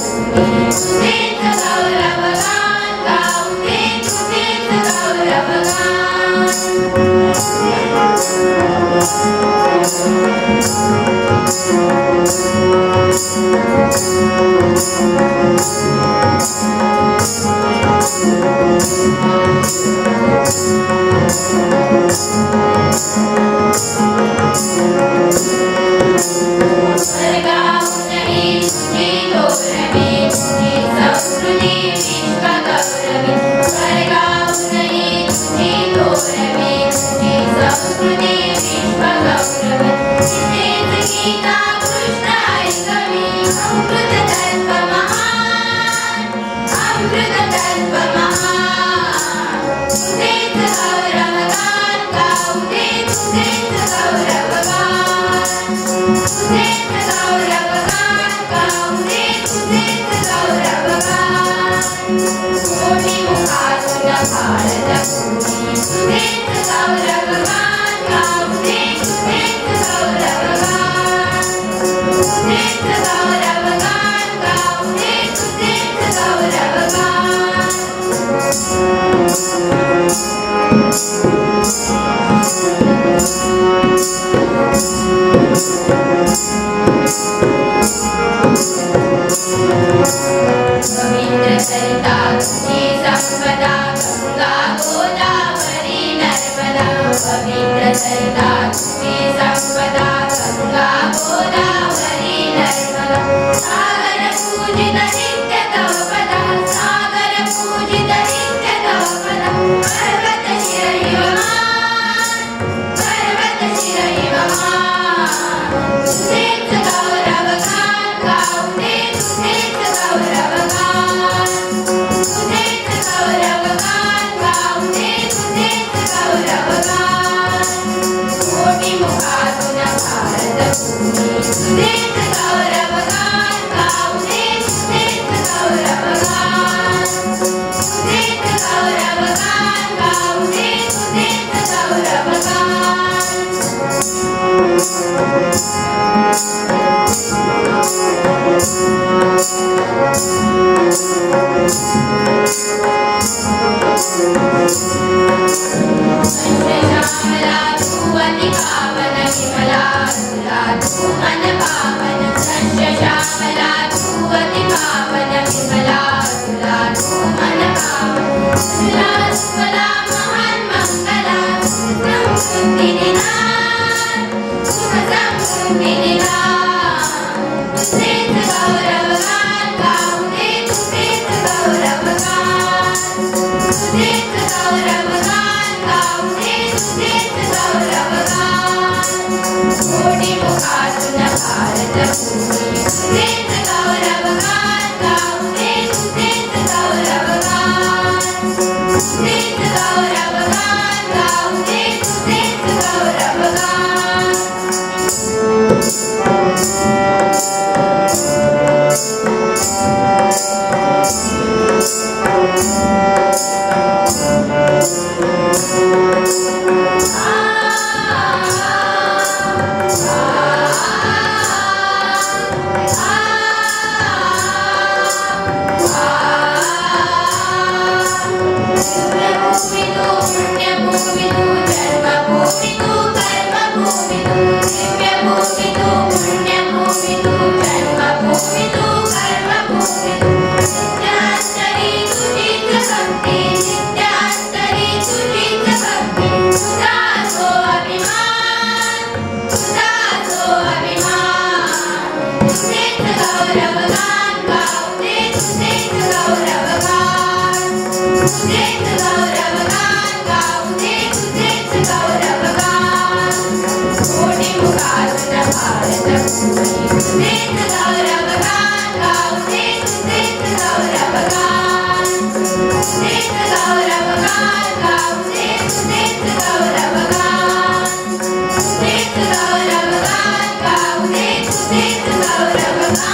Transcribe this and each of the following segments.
भूमी तुझेच गौरवगान गाऊ दे तुझेच गौरवगान. स्वर्गाहूनही तुझी गौरवी तुझी संस्कृती विश्वगौरवी. स्वर्गाहूनही तुझी गौरवी तुझी संस्कृती विश्वगौरवी. तिथेच गीता कृष्ण ऐकवी अमृत तत्व महान अमृत तत्व महान. तुझेच गौरवगान गाऊ दे तुझेच गौरवगान तुझेच गौरवगान गाऊ दे तुझेच गौरवगान. कोटी मुखातून भारत भूमी तुझेच गौरवगान गाऊ दे तुझेच गौरवगान तुझेच गौरवगान गाऊ दे तुझेच गौरवगान. पवित्र सरिता तुझी संपदा गंगा गोदावरी नर्मदा. पवित्र सरिता तुझी संपदा गंगा गोदावरी नर्मदा. सागर पूजित नित्य तव पदा सागर पूजित नित्य तव पदा. पर्वत शिर इव मान पर्वत शिर इव मान. तुझेच गौरवगान गाऊ दे तुझेच गौरवगान तुझेच गौरवगान गाऊ दे तुझेच गौरवगान. कोटी मुखातून भारत भूमी तुझेच गौरवगान गाऊ दे तुझेच गौरवगान तुझेच गौरवगान गाऊ दे तुझेच गौरवगान. श्यामला तू अति पावन विमला तुला तू मन पावन. श्यामला तू अति पावन विमला तुला तू मन पावन. तुला सुफला महान मंगला समृद्धी निदान सुख समृद्धी निदान. तुझेच गौरवगान गाऊ दे तुझेच गौरवगान तुझेच गौरवगान गाऊ दे तुझेच गौरवगान. कोटी मुखातून भारत भूमी तुझेच गौरवगान गाऊ दे तुझेच गौरवगान तुझेच गौरवगान गाऊ दे तुझेच गौरवगान. दिव्यभूमी तू पुण्यभूमी तू जन्मभूमी तू कर्मभूमी तू. दिव्यभूमी तू पुण्यभूमी तू जन्मभूमी तू कर्मभूमी तू. नित्यांतरी तुझीच भक्ती नित्यांतरी तुझीच भक्ती. तुझा तो अभिमान तुझा तो अभिमान. तुझेच गौरवगान गाऊ दे तुझेच गौरवगान तुझेच गौरवगान गाऊ दे तुझेच गौरवगान. कोटी मुखातून भारत भूमी तुझेच गौरवगान गाऊ दे तुझेच गौरवगान तुझेच गौरवगान गाऊ दे तुझेच गौरवगान तुझेच गौरवगान गाऊ दे तुझेच गौरवगान.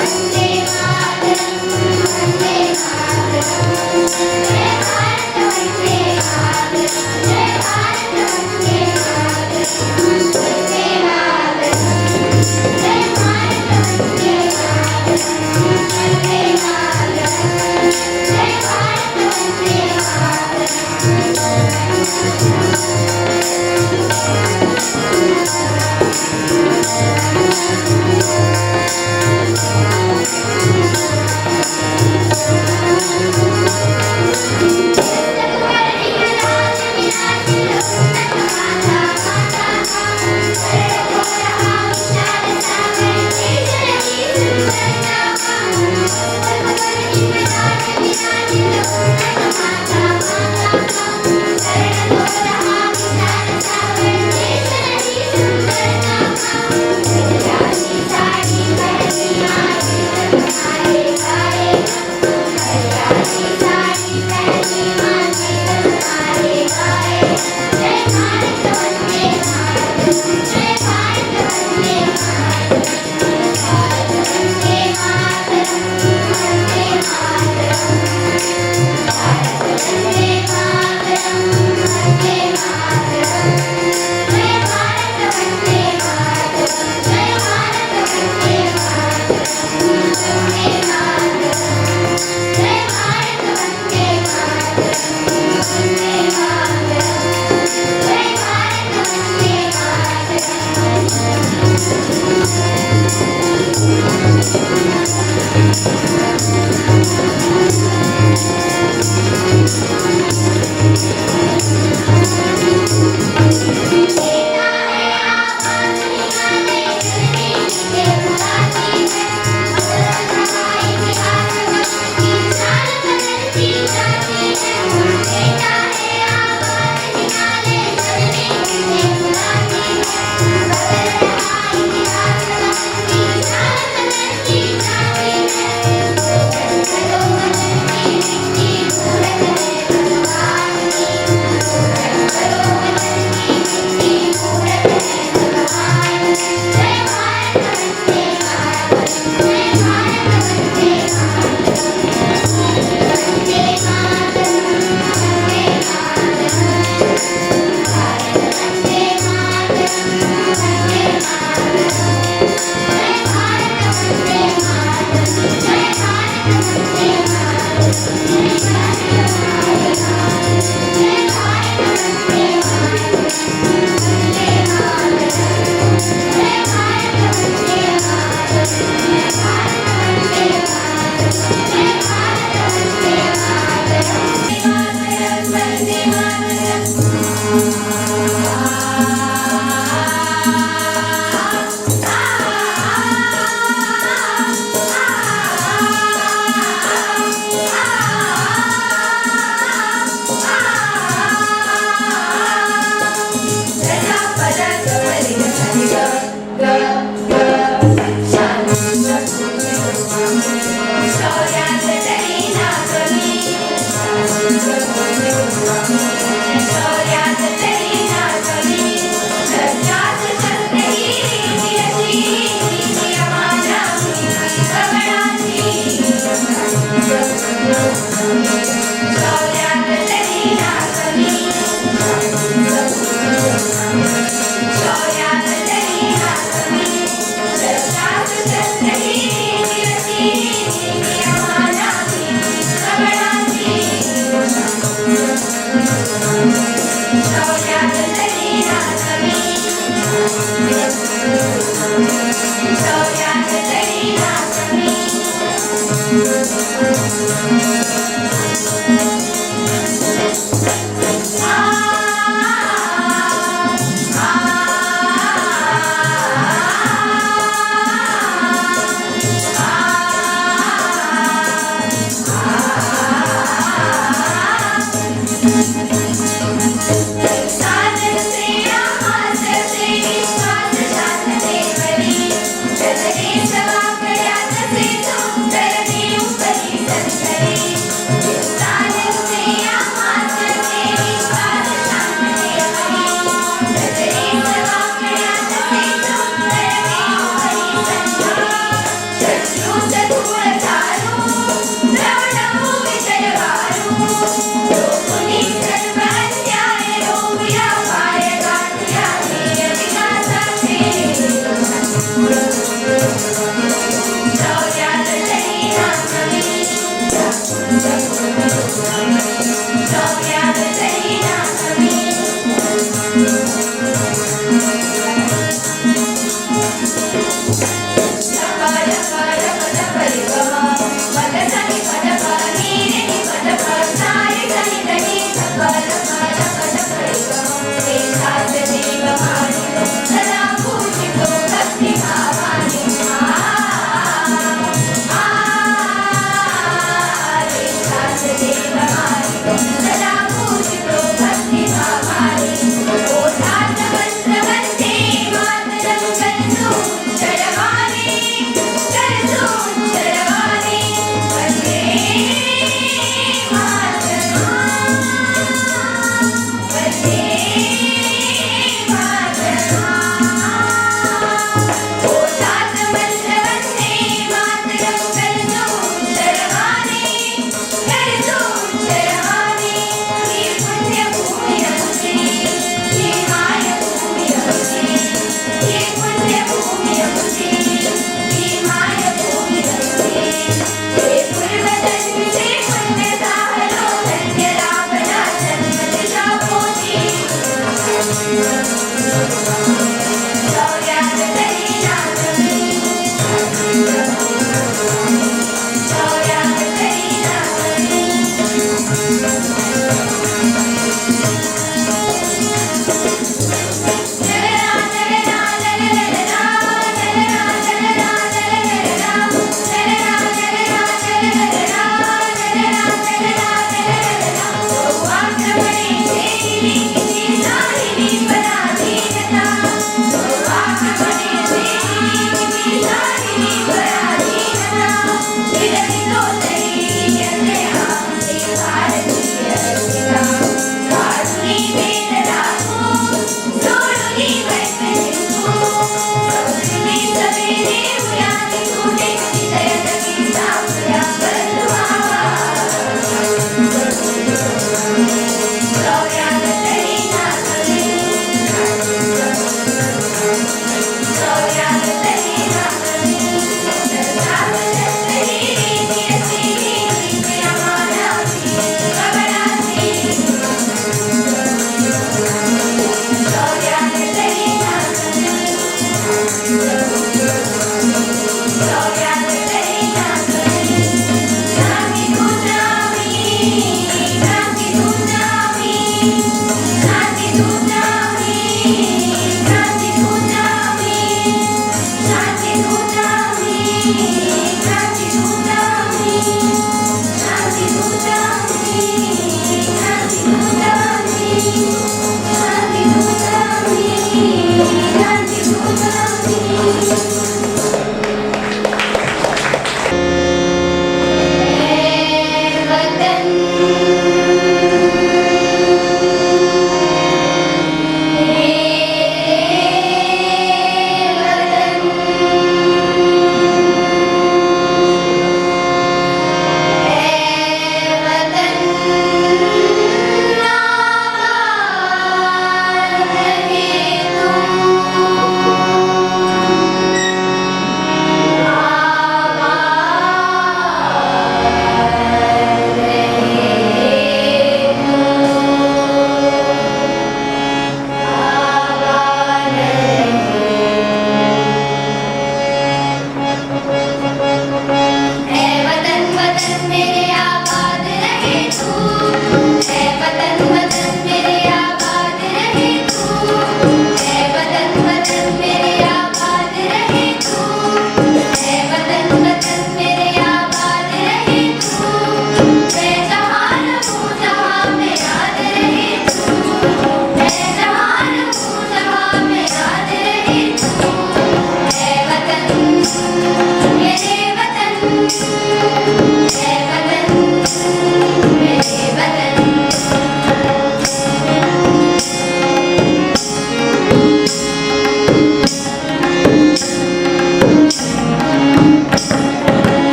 वन्दे मातरम्।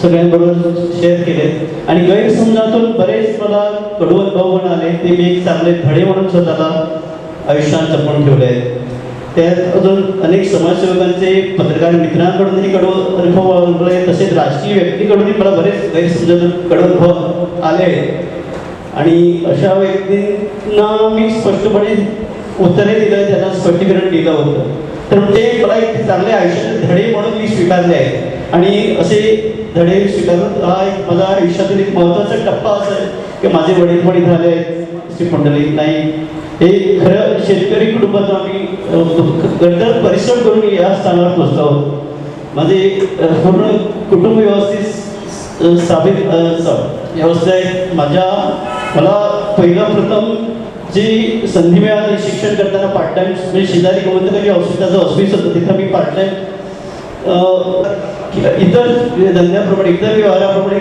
सगळ्यांबरोबर शेअर केले. आणि गैरसमजातून बरेच मला कडू अनुभव पण आले, ते मी एक चांगले धडे म्हणून स्वतःला आयुष्यात जपून ठेवले आहेत. त्यात अजून अनेक समाजसेवकांचे, पत्रकार मित्रांकडूनही कडू अनुभव आले, तसेच राजकीय व्यक्तीकडूनही मला बरेच गैरसमजातून कडू अनुभव आले आहेत. आणि अशा व्यक्तींना मी स्पष्टपणे उत्तरे दिलं, त्यांना स्पष्टीकरण दिलं होतं. तर ते मला एक चांगले आयुष्याचे धडे म्हणून मी स्वीकारले आहेत. आणि असे धडे स्वीकारून हा एक माझा आयुष्यातील एक महत्त्वाचा टप्पा असा आहे की माझे वडील पण इथं आले आहेत, श्री पुंडलिक नाईक. हे खरं शेतकरी कुटुंबातून आम्ही गडदर परिश्रम करून या स्थानावर पोचलो आहोत. माझे पूर्ण कुटुंब व्यवस्थित स्थापित व्यवस्था आहे. मला पहिलं प्रथम जी संधी मिळाली शिक्षण करताना पार्ट टाईम, म्हणजे शेजारी गोमंतकाची हॉस्पिटलचं ऑफिस होतं, तिथं मी पार्ट टाईम इतर धंद्याप्रमाणे, इतर व्यवहाराप्रमाणे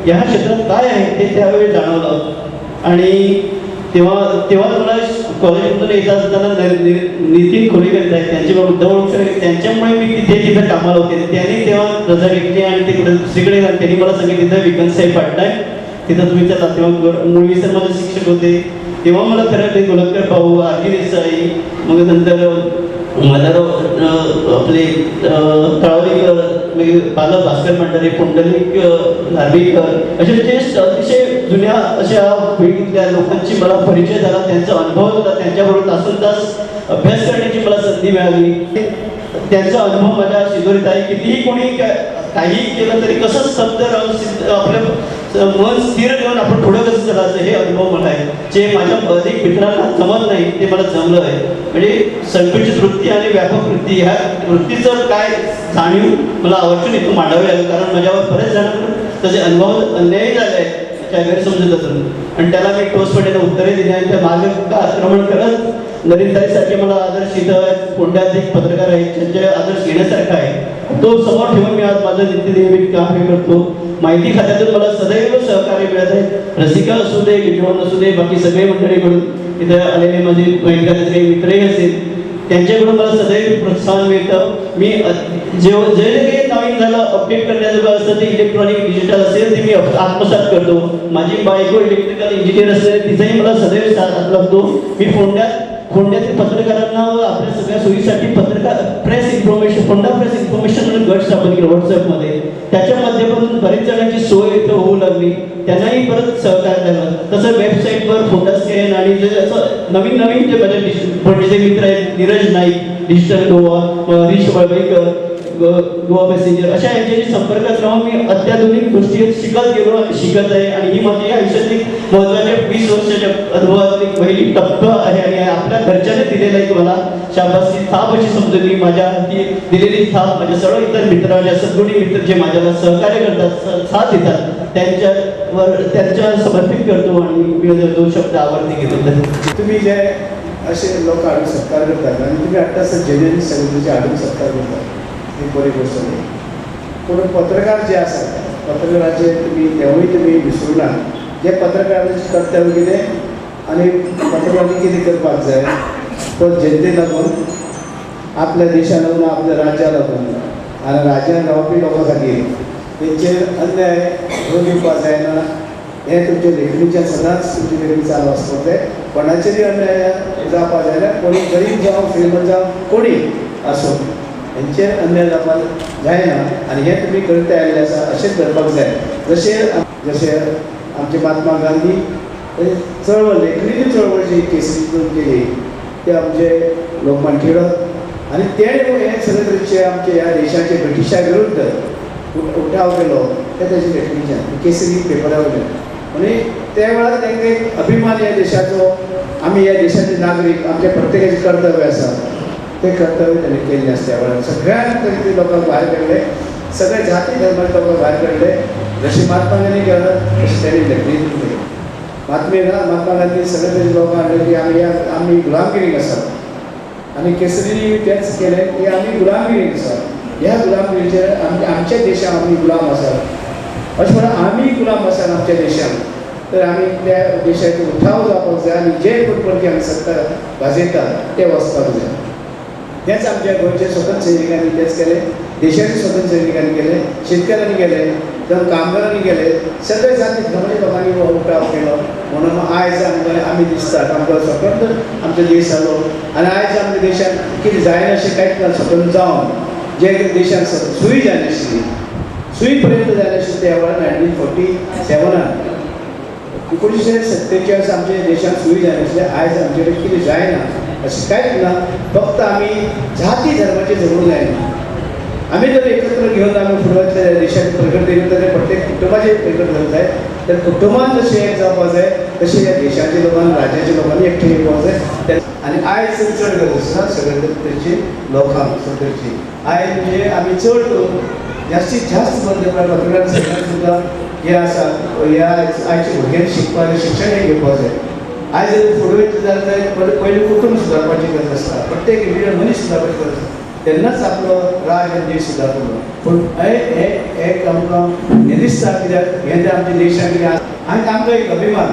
ह्या क्षेत्रात काय आहे ते त्यावेळी जाणवलं. आणि तेव्हा मला कॉलेजमधून येत असताना नितीन खोलीकर आहेत, त्यांचे मुद्दा, त्यांच्यामुळे मी तिथे कामाला होते. त्यांनी तेव्हा रजा घेतली आणि ते कुठे दुसरीकडे, त्यांनी मला सांगितलं तिथं वेकन्सी आहे पार्ट टाईम, तिथं तुम्ही चला. तेव्हा मुळवी सर माझे शिक्षक होते, तेव्हा मला खरं ते गोलककर भाऊ, आर डी देसाई, मग नंतर माझा आपले तळावलीकर, म्हणजे बाला भास्कर भंडारे, पुंडलिक नार्वेकर, असे जे अतिशय जुन्या अशा पिढीतल्या लोकांची मला परिचय झाला, त्यांचा अनुभव झाला, त्यांच्याबरोबर तासन तास अभ्यास करण्याची मला संधी मिळाली. त्यांचा अनुभव माझ्या शिदोरीत आहे. कितीही कोणी काही केलं तरी कसं स्तब्ध राहून आपलं मन स्थिर ठेवून आपण पुढं कसं चालायचं हे अनुभव मला आहे, जे माझ्या अनेक मित्रांना जमत नाही ते मला जमलं आहे. म्हणजे संकुचित वृत्ती आणि व्यापक वृत्ती ह्या वृत्तीचं काय जाणीव मला आवर्जून इथं मांडावी लागेल, कारण माझ्यावर बरेच जणांकडून त्याचे अनुभव अन्यायी झाले आहेत त्या गैरसमजुतातून, आणि त्याला मी ठोसपणे उत्तरे दिली. आणि त्या मागे आक्रमण करत नरेंद्रसारखे मला आदर्श इथं फोंड्यात एक पत्रकार आहेत ज्यांचे आदर्श घेण्यासारखा आहे, तो समोर ठेवून मी आज माझं नित्यनियमित काम हे करतो. माहिती खात्यातून मला सदैव सहकार्य मिळत आहे, रसिका असू दे, विजवान असू दे, बाकी सगळे मंडळीकडून इथं आलेले माझे माहिती खात्याचे काही मित्रही असतील त्यांच्याकडून मला सदैव प्रोत्साहन मिळतं. मी जे जे काही नवीन झालं अपडेट करण्याचं असतं ते इलेक्ट्रॉनिक डिजिटल असेल ते मी आत्मसात करतो. माझी बायको इलेक्ट्रिकल इंजिनियर असेल तिचाही मला सदैव साथ लागतो. मी फोंड्यातील पत्रकारांना आपल्या सगळ्या सोयीसाठी पत्रकार press information, Ponda press information म्हणून गट स्थापन केला व्हॉट्सअपमध्ये, त्याच्या माध्यमातून बरेच जणांची सोय इथं होऊ लागली, त्यांनाही परत सहकार्य झालं. तसं वेबसाईटवर फोंडा स्कॅन आणि जे असं नवीन नवीन जे माझे फोंड्याचे मित्र आहेत, नीरज नाईक, डिजिटल गोवा, हरीश वळवईकर, गोवा मेसेंजर, अशा यांच्याशी संपर्कात राहून मी अत्याधुनिक गोष्टी शिकत गेलो आणि शिकत आहे. आणि ही माझी आयुष्यातली महत्त्वाच्या 20 वर्षाच्या अनुभवातली पहिली टप्पा आहे आणि आपल्या घरच्याने दिलेलं आहे मला शाबासकी थाप अशी समजून मी माझ्या हाती दिलेली थाप माझ्या सर्व इतर मित्र, माझ्या सद्गुणी मित्र जे माझ्याला सहकार्य करतात, साथ देतात, त्यांच्यावर त्यांच्या समर्पित करतो. आणि मी दोन शब्द आवडते घेतो. तुम्ही जे असे लोक हाडून सत्कार करतात आणि तुम्ही आत्ता जेन्युइन सेलिब्रिटी हाडून सत्कार करतात, ही बरी गोष्ट न्ही. पूण पत्रकार जे आसात, पत्रकाराचे तुमी तेवूय तुमी विसरूं ना, जे पत्रकाराचें कर्तव्य कितें आनी पत्रकारांनी कितें करपाक जाय तो जनते लागून, आपल्या देशा लागून, आपल्या राज्या लागून आनी राज्यान रावपी लोकां खातीर तेंचेर अन्याय घडोवन दिवपाक जायना. हें तुमच्या लेखणीच्यान सदांच तुमची लेखणी चालू आसपाक जाय. कोणाचेरूय अन्याय जावपाक जायना, कोणी गरीब जावं, श्रीमंत जावं, कोणी आसूं, हेंचेर अन्याय जावपाक जायना. आनी हें तुमी करत आयिल्लें आसा, अशेंच करपाक जाय. जशें जशें आमचे महात्मा गांधी चळवळ, लेखणीची चळवळ जी केसरीतून केली ते आमचे लोकमान्य टिळक आनी तेणें हें सगळे तरेचे आमचे ह्या देशाचे ब्रिटिशा विरुद्ध उठाव केलो ते तेजे लेखणीच्यान केसरी पेपरा वयल्यान. आनी त्या वेळार तांकां एक अभिमान ह्या देशाचो, आमी ह्या देशाचे नागरीक, आमच्या प्रत्येकाचें कर्तव्य आसा, तें कर्तव्य ताणें केल्लें आसा. त्या वेळार सगळ्या तरेचे लोकांक भायर काडले, सगळे जाती धर्माचे लोकांक भायर काडले. जशें महात्मा गांधी केलं तशें ताणें लेखणीतून केलें. महात्मा गांधी सगळे तरेचे लोकांक हाडले की आमी आमी गुलामगिरीक आसात, आनी केसरीनी तेंच केलें की आमी गुलामगिरीक आसात, ह्या गुलामगिरीचेर आमच्या देशांत आमी गुलाम आसात, अशें म्हणून आमी गुलाम आसात आमच्या देशांत, तर आमी त्या देशाचो उठाव जावपाक जाय आनी जे कोण परकी आमी सत्ता गाजयतात ते वचपाक जाय. तेंच आमच्या गोंयच्या स्वतंत्र सैनिकांनी तेच केलें, देशाच्या स्वतंत्र सैनिकांनी केलें, शेतकारांनी केलें. जावं कामगारांनी केले, सगळे जाती धर्माच्या लोकांनी हो उठाव केलो. म्हणून आयज आमकां आमी दिसतात आमकां स्वतंत्र आमचो देश जालो आनी आयज आमच्या देशांत कितें जायना अशें कांयच ना. स्वतंत्र जावन जे कितें देशांत सूय जायनाशिल्ली, सूय पर्यंत जायनाशिल्ली त्या वेळार 1947 1947 आमच्या देशांत सूय जायनाशिल्ले. आयज आमचे कडेन कितें जायना अशें कांयच ना. फक्त आमी जाती धर्माचें झगडूं जायना. आमी जर एकत्र घेवन आमी फुडें वतले देशाची प्रगती जाल्यार प्रत्येक कुटुंबाचें प्रगती जावंक जाय. तर कुटुंबान जशें एक जावपाक जाय तशें ह्या देशाच्या लोकांनी राज्याच्या लोकांनी एकठांय येवपाक जाय. आनी आयज चड गरज आसा सगळे तरेची लोकांक सगळ्यांची. आयज म्हणजे आमी चड करून जास्तीत जास्त पत्रकार सगळ्यांक सुद्दां हे आसा ह्या आयच्या भुरग्यांनी शिकपाक शिक्षण हें घेवपाक जाय. आयज जर फुडें वयतले जाल्यार पयलीं कुटूंब सुदारपाची गरज आसता, प्रत्येक इंडिविज्युअल मनीस सुदारपाची गरज आसता, तेन्नाच आपलो राज आनी देश सुदारतलो. पूण हें एक आमकां हें दिसता कित्याक हें जें आमच्या देशाक कितें आसा आनी आमकां एक अभिमान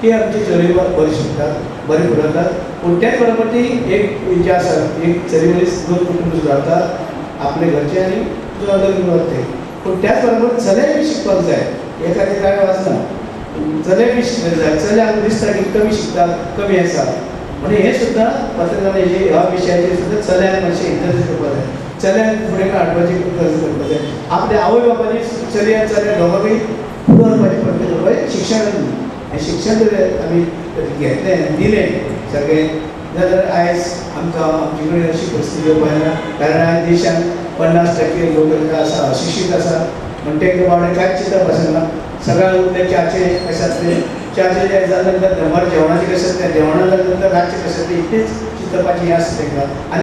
की आमची चली बरी शिकतात, बरी फुलतात. पूण त्याच बरोबर ती एक जें आसा एक चली मनीस दोन कुटूंब सुदारता आपले घरचे आनी लग्न वता. पूण त्याच बरोबर चले बी शिकपाक जाय, हे खातीर कांय वाचना. चले बी शिकले जाय. चले आमकां दिसता की कमी शिकता, कमी आसा, म्हणून हें सुद्दां पत्रकारांचे ह्या विशयाचेर सुद्दां चल्यांक मातशें इंटरेस्ट करपाक जाय, चल्यांक फुडें हाडपाची गरज करपाक जाय. आपल्या आवय बापायनी चली आनी चले दोगां बी फुडें व्हरपाची प्रयत्न करपाक शिक्षण हें शिक्षण जर आमी घेतलें दिलें सगळें जाल्यार आयज आमकां आमचे कडेन अशी परिस्थिती येवपाक जायना. कारण आयज देशांत 50% लोक आसा अशिक्षीत आसा, म्हण तांकां बाबडे कांयच चिंतप आसना. सगळ्या उरले च्याचे कशें आसले, च्याचे जाल्या नंतर दनपार जेवणाचें कशें आसलें, जेवणा जाल्या नंतर रातचें कशें आसलें, इतलेंच चिंतपाचें हें आसता तांकां.